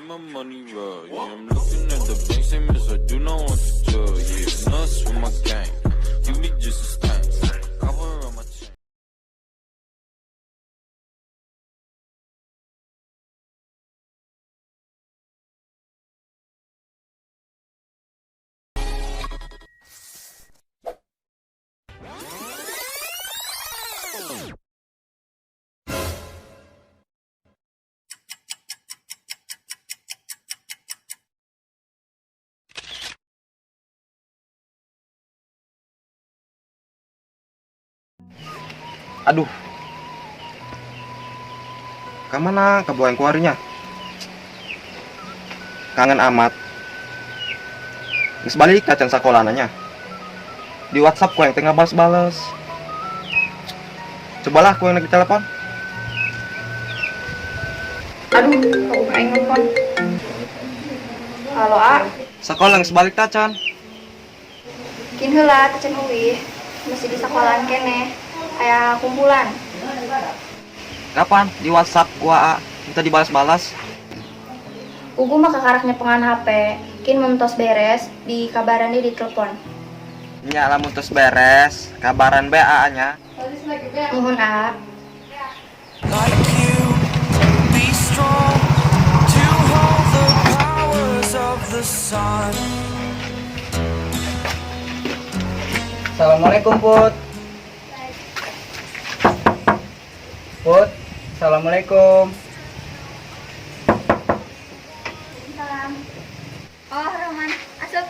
my money right. Yeah, I'm looking at the bank statements, I do not want to tell. Yeah, nuts with my gang. You be just a stank. Cover on my chain. Aduh. Kamana kabogoh aing kuari nya? Kangen amat. Geus balik tacan sakolana nya. Di WhatsApp ku aing teh ngabales-bales. Cobalah ku aing lagi telepon. Aduh, kabogoh aing nelfon. Halo, A. Sakola geus balik tacan? Kin heula tacan uwih. Masih di sekolahan keneh. Aya kumpulan. Kapan di WhatsApp ku AA minta dibalas-balas? Ugu mah kakarak nyepengan HP. Kin mun tos beres, di kabaran di telepon. Nya, lamun tos beres, kabaran be AA nya. Nuhun, A. Like you, be strong to hold the powers of the sun. Assalamualaikum, Put. Put, assalamualaikum. Salam. Oh, Roman, asup.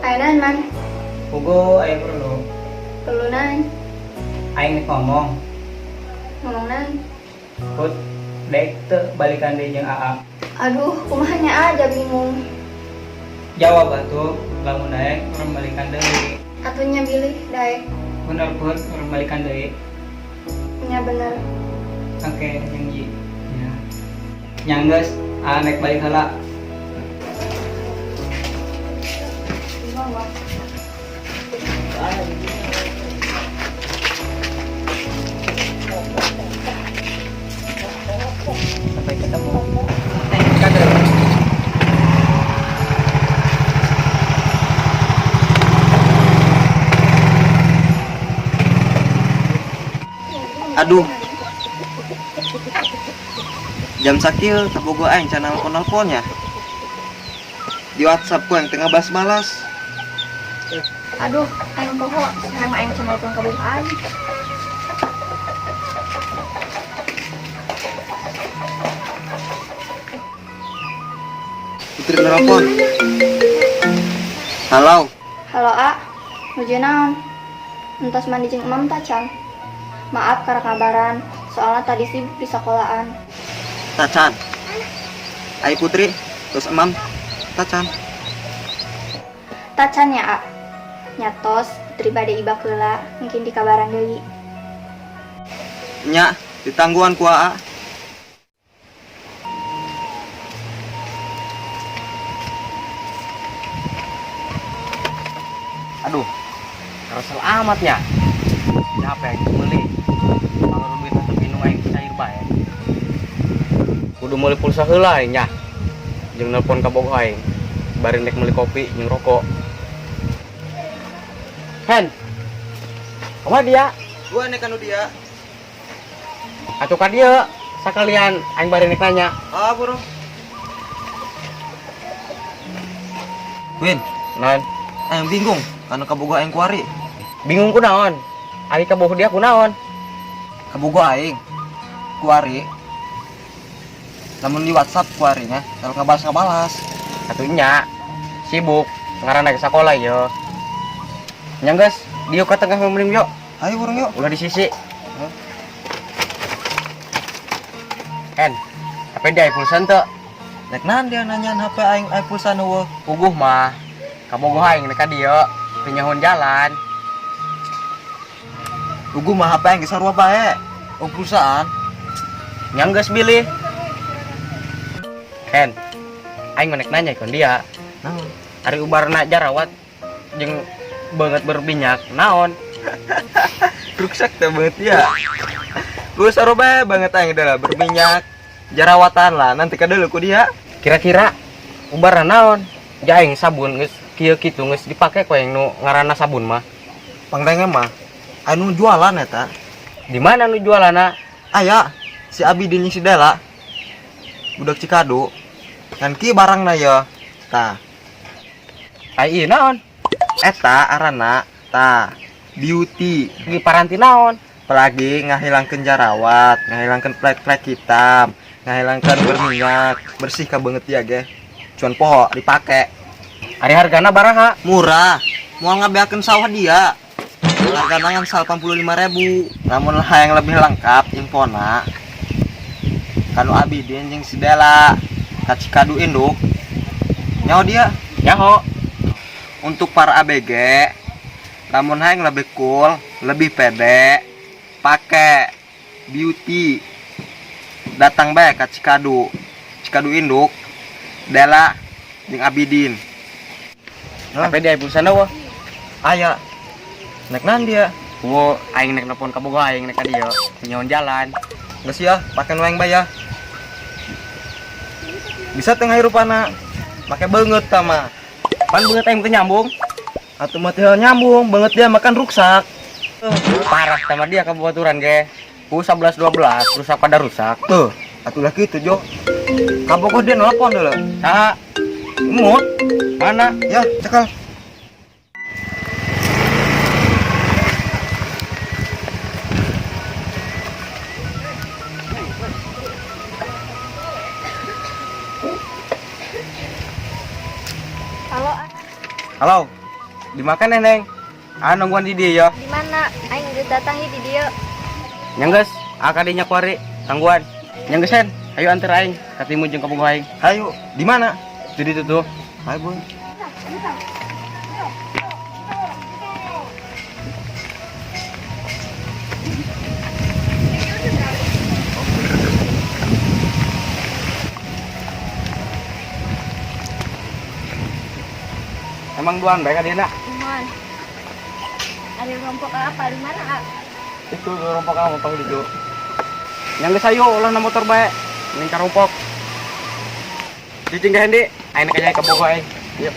Aya naon, Man? Puguh aya perlu. Perlu naon? Aing nek ngomong. Ngomong naon? Put, daek teu balikan deui jeung AA? Aduh, kumaha nya aja bingung. Jawab atuh, lamun daek urang balikan deui. Atuh nya bilih daek. Bener, Put, urang balikan deui? Nya, bener. Oke, janji. Ya. Nya geus, AA nek balik heula. Sampai ketemu. Kader. Aduh. Jam sakieu kabogoh aing can nelpon-nelponnya. Di WhatsApp ku aing teu ngabalas-balas. Aduh, aing poho, sekarang aing can nelpon kabogoh aing. Putri nelpon. Halo. Halo, A, nuju naon? Entos mandi jeung emam tacan? Maaf karena kabaran, soalnya tadi sibuk di sekolahan. Tacan. Ai Putri, terus emam tacan? Tacan ya, A. Nya tos, Putri bade ibak heula, mungkin di kabaran deui. Nya, ditangguan ku AA. Aduh, kesel amatnya. Siapa yang beli? Kalau duit tetep minum aing cair bae. Kudu meuli pulsa heula aing nya. Jeung nelpon ka bogoh aing. Bari nek meuli kopi jeung rokok. Hen. Kumaha dia? Gua nek anu dia. Atuh ka dieu sakalian aing bari nek nanya. Ah, bro. Win, Naon? Aing bingung anu kabogoh aing kuari. Bingung kunaon? Ari kabogoh dia kunaon? Kabogoh aing kuari. Lamun di WhatsApp kuari nya, kalau ngabalas-ngabalas. Atuh nya sibuk ngaranna ke sekolah yo. Nya geus, dieu ka tengah meuling yuk. Ayo urang yuk. Ulah di sisi. Hen, HP dia pulsa teu? Nek naon dia nanyaan HP aing aya pulsa nu? Puguh mah kabogoh aing nek ka dieu teu nyahoan jalan. Puguh mah HP aing geus sarua bae. Oh, pulsaan. Nya geus bilih. Hen, aing mah nek nanya ikon dia. Naon? Ari ubarna jarawat jeung Beungeut berminyak naon? Ruksak teh beungeut ya. Ku saroba beungeut aing adalah berminyak. Jarawatan lah nanti kadeuleu ku dia. Kira-kira ubarna naon? Ja aing sabun geus kieu kitu geus dipake ku aing nu ngaranna sabun mah. Pangdenge mah anu jualan eta. Di mana nu jualanna? Aya si Abidin jeung si Dela. Budak Cikadu. Kan ki barangna ya. Tah. Ai ieu naon? Eta arana tah beauty. Di paranti naon? Apalagi ngahilangkeun jarawat, ngahilangkeun plek-plek hitam, ngahilangkeun berminyak, bersih ka beungeut ya ge. Cuan poho dipake. Ari hargana baraha? Murah. Moal ngabeakeun sawah dia. Hargana ngan 85.000. Lamun hayang lebih lengkap infona kanu Abidin jeung si Dela ka Cikadu induk. Nyaho dia? Nyaho. Untuk para ABG, lamun hayang lebih cool, lebih pede, pake beauty. Datang bae ka Cikadu. Cikadu induk, Dela jeung Abidin. Hah? Tapi dia pulsana wah. Aya. Nek naon dia? Wo aing nek nelpon ka boga aing nek ka dieu. Nyaon jalan. Geus ya, pake nu aing bae ya. Bisa teu ngahirupana. Make beungeut tah mah. Pan beungeut aing teu nyambung. Atuh mah teu nyambung, beungeut dia makan ruksak. Parah sama dia kabaturan ge. Ku 11 12 rusak pada rusak. Tuh, atuh lah kitu Jo. Kabogoh dia nelpon deuleu. Saha? Emut. Mana? Ya, cekal. Halo, ah. Halo. Dimakan Neneng. Ah nungguan di dieu ya. Di mana? Aing geus datang ieu di dieu. Nya geus, ah kadinya kuari tangguan. Nya geus Hen, ayo anter aing katimu jeung kabogoh aing. Hayu, di mana? Di ditu tuh. Hayu, Boy. Emang duaan bae ka dieu na? Iman. Ada rompok apa di mana, ah? Itu rompok kamu pang ditu. Nya geus ayo ulah na motor bae. Ning ka rompok. Cicing ka Hendi, aing nek ka kabogoh aing. Yuk.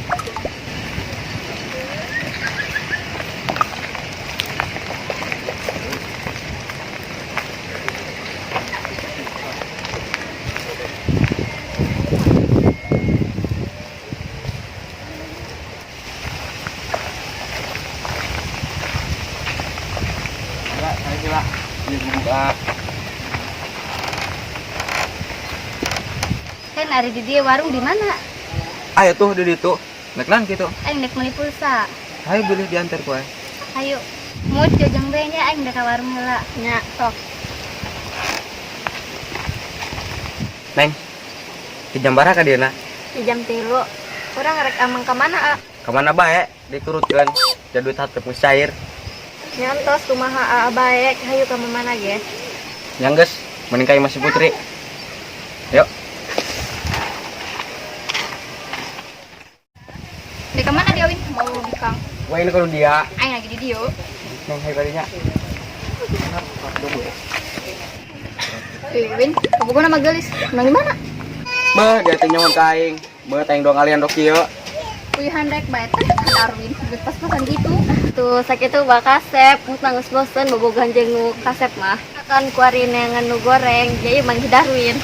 Enggak, saya sila. Ini buka. Kan ari di dieu warung di mana? Ayo tuh di ditu. Nek naon kitu? Aing nek meuli pulsa. Hayu boleh diantar ku aing. Hayu. Mut jojong bae nya aing dek ka warung heula. Nya, sok. Neng. Di jam baraha ka dieuna? Di jam 3. Urang rek amang ka mana, ah? Ka mana bae diturutkeun. Ja duit hateup geus cair. Nyantos kumaha aa bae, hayu ka mana ge? Nya geus, mending ka imah si Putri. Yuk. Di ka mana dia, Win? Mau bikang. Wah, ini kalau dia. Aing lagi di dieu. Neng hayu kadinya. Win, kabogoh nama geulis. Nang di mana? Beuh, dia teh nyaho ka aing. Beuh, teh aing doang kalian dok kieu. Uyuhan rek bae teh kan Arwin, duit pas-pasan gitu. Tuh, sakitu bakal kasep, mutang geus bosen bobogohan jeung nu kasep mah. Akan kuari neangan nu goreng, jadi manggih Darwin.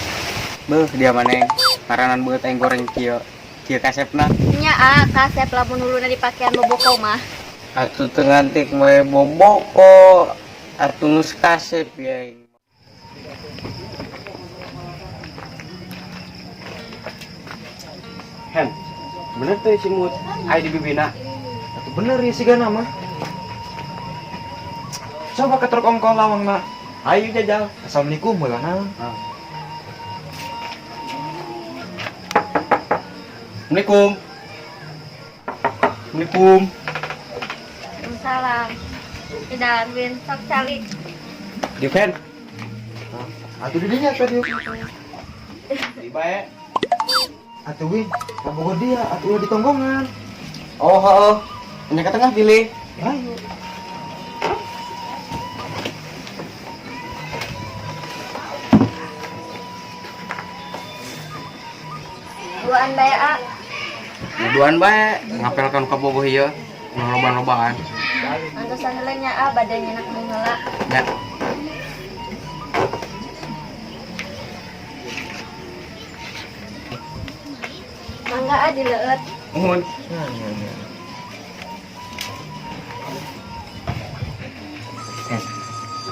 Beuh, dia mah neng. Ngaranan beuh teh goreng kieu. Kieu kasepna. Nya ah, kasep lamun huluna dipakean boboko mah. Atuh teu ngantik moe boboko. Atuh geus kasep ya. Hen, bener tuh si Mut, ayo di bibina. Atuh bener ya si Gana mah. Coba ke truk ongkol lawang na. Ayo jajal. Assalamualaikum mulana. Assalamualaikum. Assalamualaikum. Waalaikumsalam. Di Darwin, sok calik. Di Fen. Atuh di dinya tadi. Di bae. Atuh Win, kabogoh dia, atuh ulah ditonggongan. Oh, heeh. Nya ke tengah pilih. Ayo. Duaan bae A. Duaan bae ngapel kan ka bogoh ieu. Ulah loba-lobaan. Antosan heula nya A bade nyenak mung heula. Ya. Mangga A dileueut. Muhun. Eh,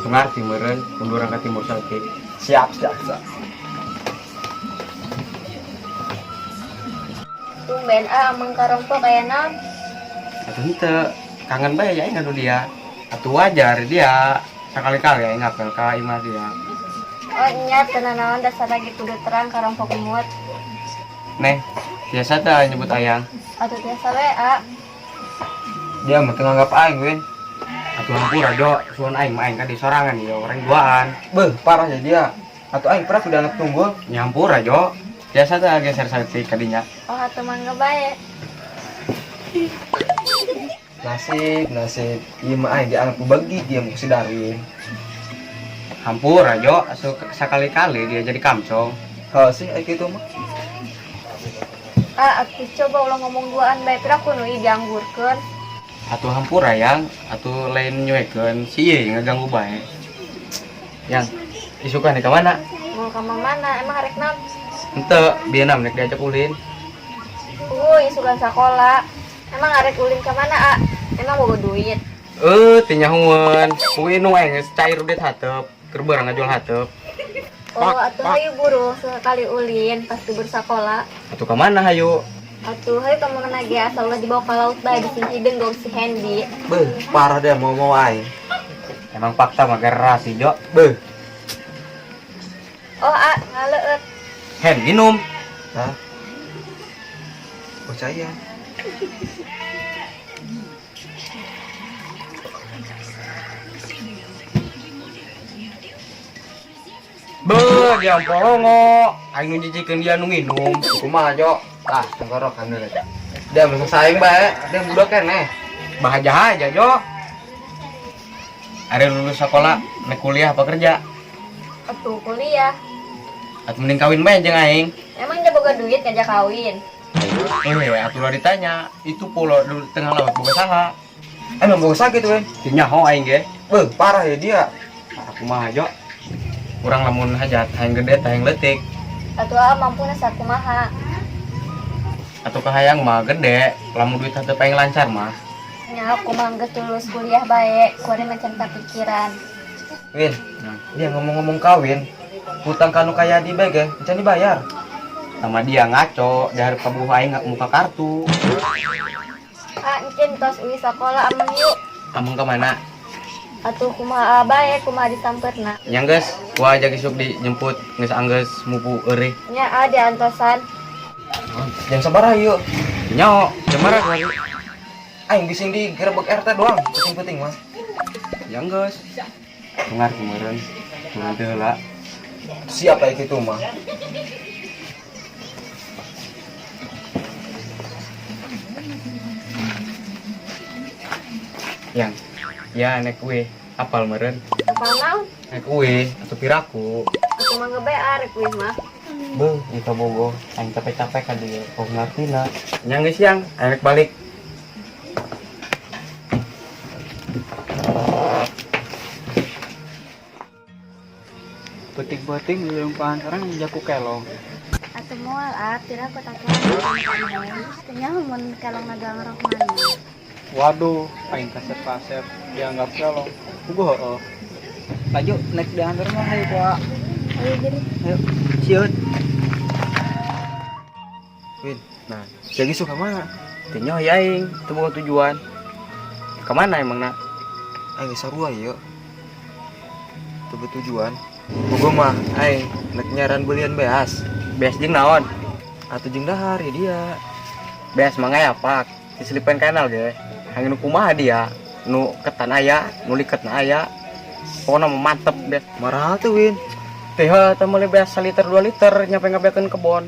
ngarti meureun munduran ka timur saeutik. Siap, siap, siap. Tumben A amang karompok aya naon? Atuh henteu, kangen bae ya aing ngadu dia. Atuh wajar dia sakali-kali aing ngapel ka imah dia. Oh nya teu nanaon dasar lagi kudu terang karompok umut. Neh, biasa teh nyebut ayang. Atuh biasa we A. Dia mah teu nganggap aing, Win. Atuh hampura jo, suan aing mah aing ka di sorangan ieu orang duaan. Beuh, parah ya dia. Atuh aing pernah kudu anak tunggul. Nyampura jo. Biasa teh geser saeutik ka dinya. Oh atuh mangga bae. Nasib, nasib. Ieu mah aing dianggap bagi dia mau si Darwin. Hampura jo, asuh sakali-kali dia jadi kamcong. Heuh sih aing kitu mah. Ah, atuh coba ulah ngomong duaan bae pira ku nu ieu dianggurkeun. Atuh hampura yang, atuh lain nyuekeun si ieu ngaganggu bae. Yang isukan ka mana? Mau ka mana? Emang arek naon? Henteu, bieu nam rek diajak ulin. Euy, isukan sakola. Emang arek ulin ka mana, A? Emang boga duit? Teu nyahueun. Kuwi nu aing geus cair duit hateup, keur beurang ngajual hateup. Oh, atuh hayu buru sekali ulin pas libur sakola. Atuh ka mana hayu? Atuh hayu ka mana ge asal ulah dibawa ka laut bae bisi hideung gau si Hendy. Beuh, parah dia mau-mau aing. Emang fakta mah gerasi jo. Beuh. Oh, A, ngaleueut. Hen, minum. Hah? Percaya. Beuh, dia polongo. Aing nu jijikeun dia nu nginum. Kumaha jo? Ah, tenggorokan deui. Dia mah saing bae, dia budak keneh. Bahaja aja jo. Ari lulus sekolah, nek kuliah apa kerja? Atuh kuliah. Atuh mending kawin bae jeung aing. Emang dia boga duit ngajak kawin? Atuh ulah ditanya, itu pulau di tengah laut boga saha? Emang boga sakit we? Teu nyaho aing ge. Beuh, parah ya dia. Parah kumaha jo? Urang lamun hajat hayang gede teh hayang leutik. Atuh ah mampuna sakumaha. Atuh kahayang mah gede, lamun duit teh paling lancar mah. Nya aku mah geus lulus kuliah bae, kuari macam tak pikiran. Win, dia ngomong-ngomong kawin, hutang kanu kaya di bae ge, encan dibayar. Sama dia ngaco, dia harus kabuh aing muka kartu. Ah, encen tos uih sakola ameng yuk. Ameng ka mana? Atuh kumaha bae, kumaha disampeurna. Nya geus, gua ajak isuk dijemput, geus anggeus mupu eureun. Nya ah diantosan. Jam sabaraha yuk? Nyaho, jam berapa lagi? Aing bising di gerebek RT doang, penting-penting mah. Ya geus. Dengar kemarin, turun teh heula. Siap aya kitu mah. Yang, ya nek kue, apal meureun. Apal naon? Nek kue atuh piraku. Atuh mah geus bae arek kue mah. Beuh, ieu ka Bogo, aing capek-capek ka dieu, oh ngartina. Nya geus yang, aing rek balik. Peting-peting leumpahan orang jaku kelong. Atuh moal ah, pira ku takeun. Teu nyaho mun kelong nagang rohmana. Waduh, aing kasep-kasep dianggap kelong. Puguh heueuh. Laju nek diantar mah hayu ku A. Ayo jadi. Ayo, sieun. Win, nah, jadi suka mana? Teu nyaho ya aing, teu boga tujuan. Ka mana emang na? Aing geus sarua ieu. Teu bertujuan. Bogo mah aing nek nyaran belian beas. Beas jeung naon? Atuh jeung dahar ya dia. Beas mah ngayapak, diselipan kanal ge. Hayang nu kumaha dia? Nu ketan aya, nu liketna aya. Pokona mah mantep beas. Marah tuh Win. Teh teh meuli beas saliter 2 liter nyampe ngabeakeun kebon.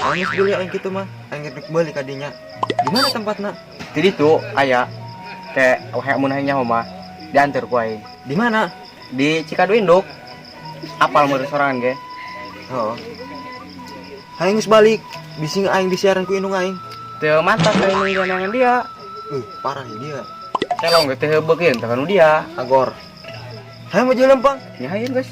Aing geus beli aing kitu mah. Aing rek beli ka dinya. Di mana tempatna? Di ditu aya. Kayak hayang mun hayang nyaho mah diantar ku aing. Di mana? Di Cikadu Induk. Apal meureun sorangan ge. Oh. Hayang geus balik, bisi aing disiaran ku indung aing. Teu mantap aing neangan dia. Parah ya dia. Selong ge teu beukeun teh kanu dia. Agor. Hayang maju lempang. Nya hayu, guys.